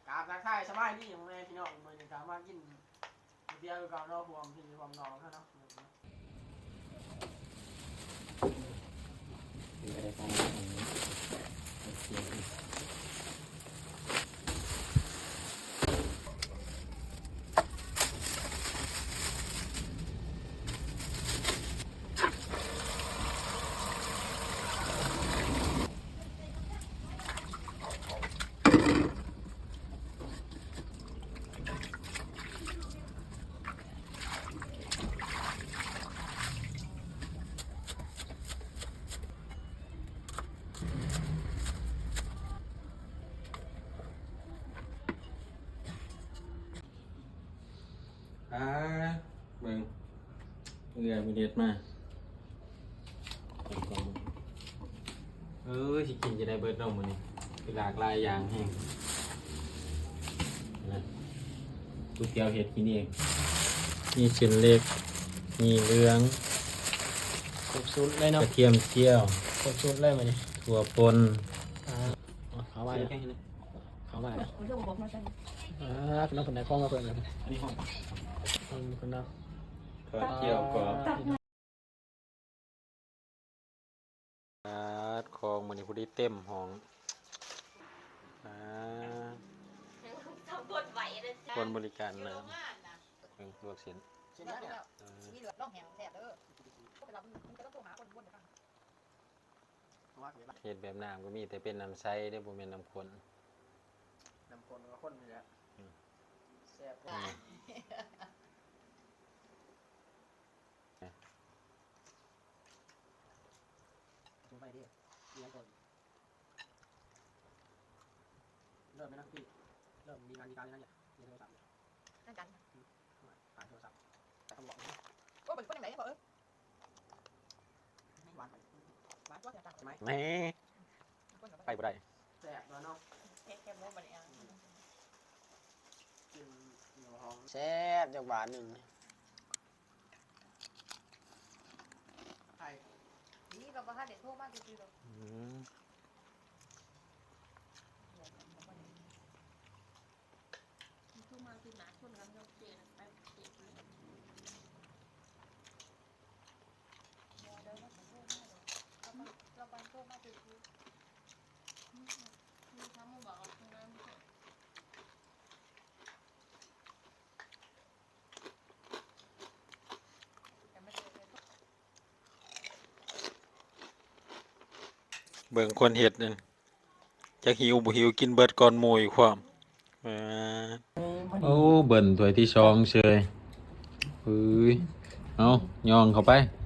ກາບທັກທາຍສະບາຍດີພໍ່ແມ່ພີ່ນ້ອງ ມື້ນີ້ກໍມາກິນ ເດຍວເກົ່າເນາະ ພວມພີ່ພວມນ້ອງເຮົາເນາະ ອ່າ ເບິ່ງ ເອື້ອຍເພິ່ນເຮັດມາ ເອີ ຊິກິນຈະໄດ້ເບິດເນາະມື້ນີ້ ຄືຫຼາກຫຼາຍຢ່າງແຮງນະ ສຸກແກ້ວເຮັດກິນເອງ ມີເສັ້ນເລັກ ມີເຫຼືອງ ຄົບຊຸດເລີຍເນາະ ກະທຽມຈຽວ ຄົບຊຸດເລີຍມື້ນີ້ ຖົ່ວປົ່ນ ອ່າ ເອົາໄວ້ ເຂົ້າມາແລ້ວ ເອີ ນ້ອງເພິ່ນໄດ້ຂອງມາເພີ່ມແລ້ວ ອັນນີ້ຂອງເພິ່ນເນາະ ທອດເຈ້ວກອບ ປາດ ຂອງມື້ນີ້ຜູ້ດີເຕັມຫ້ອງ ປາດ ຄົນບໍລິການນ້ຳ ເບິ່ງລວກຊີ້ນ ເອີ ເຮັດແບບນ້ຳກໍມີ ແຕ່ເປັນນ້ຳໃສເດ້ ບໍ່ແມ່ນນ້ຳຂຸ້ນ ນ້ຳຂຸ້ນກໍຂຸ້ນນີ້ແຫຼະ ອືມ ແຊບ ອືມ ເລີ່ມແລ້ວນະພີ່ ເລີ່ມມີງານມີການແລ້ວນະ ເລີຍໂທລະສັບ ອືມ ຂາຍໂທລະສັບ ແຕ່ຕ້ອງບອກ ໂອ້ ເປັນຄົນຈັ່ງໃດບໍ່ເອີຍ ຫວານໄປ ຫວານຕົວະ ແຊບ ໄປບໍ່ໄດ້ ແຊບເນາະ ເຮັດແຄບໝູບັດນີ້ ກິນໜູຫອມ ແຊບ ຈັກບາດໜຶ່ງ ໄປ ນີ້ກໍບໍ່ທັນໄດ້ໂທມາຊື່ໆດອກ ອືມ ໂທມາຄືໜ້າຄົນນຳເນາະ ເຈ້ນະ ໄປເຈ້ນະ ບໍ່ໄດ້ວ່າຊິໂທມາດອກ ລາວບັງ ລາວບັງໂທມາຊື່ໆ ອືມ ຄືເຂົາມາບອກເຮົາ ເບິ່ງຄົນເຮັດນັ້ນ ຈັກຫິວບໍ່ຫິວ ກິນເບິດກ່ອນໝູ່ອີກພ້ອມ ເອີ ໂອ້ ເບິ່ນຖ້ວຍທີສອງເສີຍ ເອີຍ ເອົາ ຍ່ອງເຂົ້າໄປ.